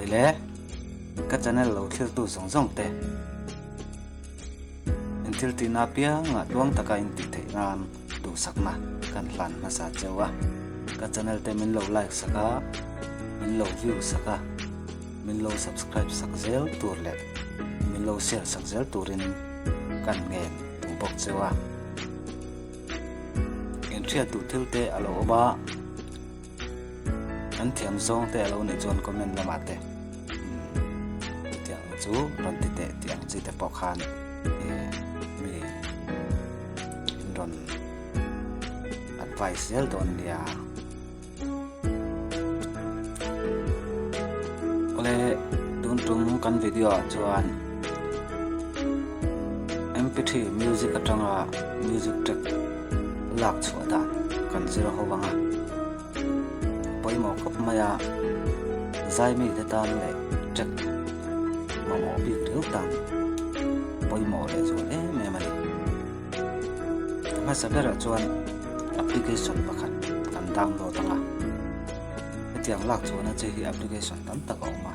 Chibai le, ka channel lo thlirtu zawng zawng te, in thil tihna apiangah tluang taka in tih theih nan duhsakna kan hlan hmasa cheu a. Ka channel te min lo like sak a, min lo view sak a, min lo subscribe sak zel tur leh min lo share sak zel turin kan ngen duh bawk cheu a. Inhriat duh thil te a lo awm a. Kan thiam zawng te a lo nih chuan comment lamah te chutiang chu rawn ti teh tih ang chi te pawh khan mi in rawn advice zel dawn nia. Awle tun tum kan video ah chuan mp3 music atanga music track lak chhuah dan kan zir ho ang a, pawimawh khawp mai a, zai mite tan leh track mamawh bik riau tan pawimawh leh zual em em a ni. A hmasa berah chuan application pakhat kan download ang a, hetiang lak chhuahna chi hi application tam tak a awm a,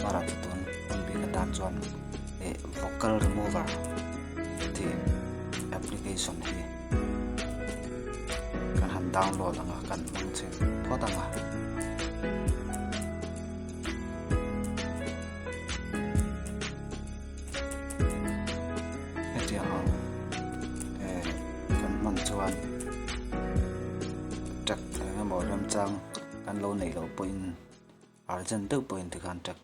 mara chu tun hun bik atan chuan eh vocal remover tih application hi kan han download ang a kan hmang chhin phawt ang a. Hetiang ang eh kan hman chuan track eng emaw remchang kan lo neih loh pawhin urgent deuh pawhin tikhan track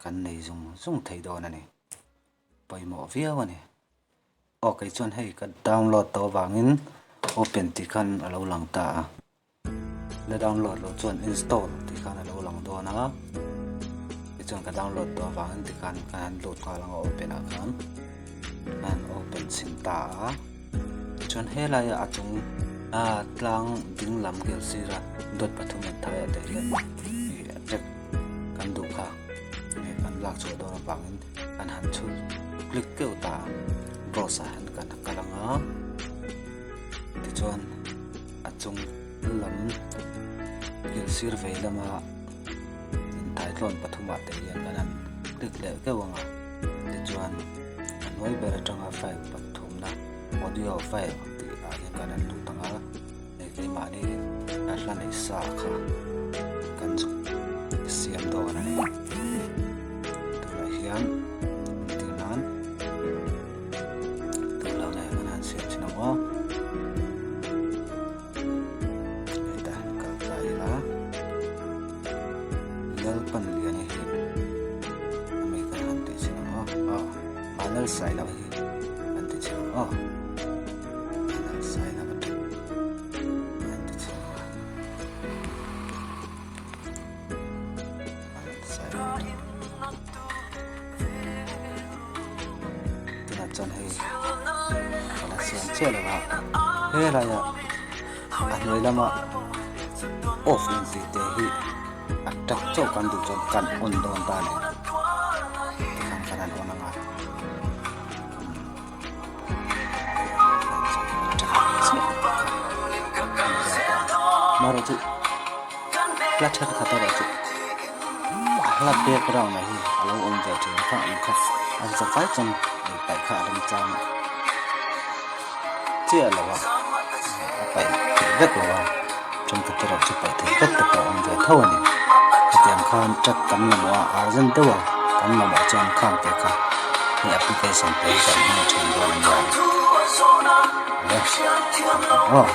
kan nei zung zung thei dawn a ni. Pawimawh viau a ni. Aw kei chuan hei ka download tawh avangin open tih khan a lo lang ta a. La download loh chuan install tih khan a lo lang dawn a. Tichuan ka download tawh avangin tikhan ka han lut nghal ang a open ah khan. Ka han open chhin ta a. Tichuan helaia a chung a tlang ding lam kil sira dawt pathum in thai ah te hian ih track kan duh kha kan lak chhuah dawn avangin kan han chhut click keuh ta a browse ah hian kan kal ang a tichuan a chung lam kil sir vei lama inthaitlawn pathum ah te hian kan han click leh keuh ang a tichuan a hnuai ber atanga file pathumna audio file tih ah hian kan han lut ang a hei keimahni a hla nei sa kha kan zuk siam dawn a ni tunah hian entir nan tunah nge kan han siam thin ang aw hetah hian kal ta ila Lalpanliana hi ami kan han tih chin ang aw aw Vanlalsailova hi kan ti chin ang aw. Tunah chuan hei ka la siam chiah lo a helai ah a hnuai lama off in tih te hi a tak chauh kan duh chuan kan on dawn ta a ni tikhan kan han on ang a. Amaherawh chu hla thenkhat erawh chu a hla background ah hi a lo awm ve thin a kha ang kha an za fai chuan ei paih kha a remchang chiah lo a a paih theih vek lo a thenkhat erawh chu paih theih vek te pawh a awm ve tho a ni hetiang khan truck kan mamawh a urgent deuh a kan mamawh chuan khang te kha hei application te hi kan hmang thin dawn a nia le aw.